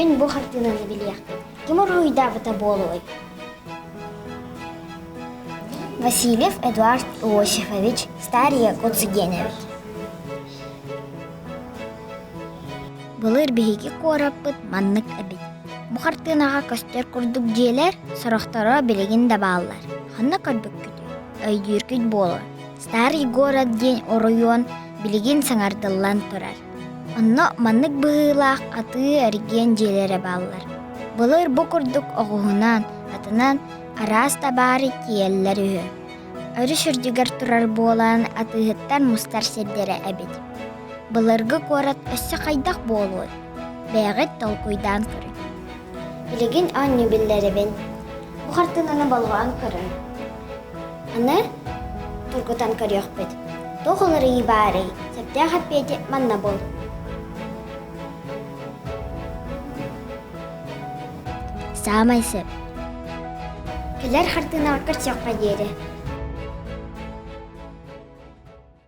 Бүгүн бу хартыынаны билиэхпит. Ким уруһуйдаабыта буолуой? Васильев Эдуард Иосифович Старый Якутск диэн эбит. Былыр биһиги куораппыт маннык эбит. Бу хартыынаҕа көстөр курдук дьиэлэр сорохторо билигин да бааллар. Ханна көрбүккүтүй? Өйдүүргүт буолуо. Старый город диэн оройуон билигин саҥардыллан турар. Онно маннык быһыылаах атыы-эргиэн дьиэлэрэ бааллар. Былыр бу курдук оҕуһунан, атынан араас табаары тиийэллэр үһү. Өрүс үрдүгэр турар буолан атыыһыттар мустар сирдэрэ эбит. Былыргы куорат өссө хайдах буолуой? Бэйэҕит толкуйдаан көрүҥ. Билигин оонньуу биллэрэбин. Бу хартыынаны болҕойон көрүҥ. Аны тургутан көрүөхпүт. Туох уларыйыы баарый? Сөптөөх эппиэти манна бул. Саамай сөп. Кэлэр хартыынаҕа көрсүөххэ диэри.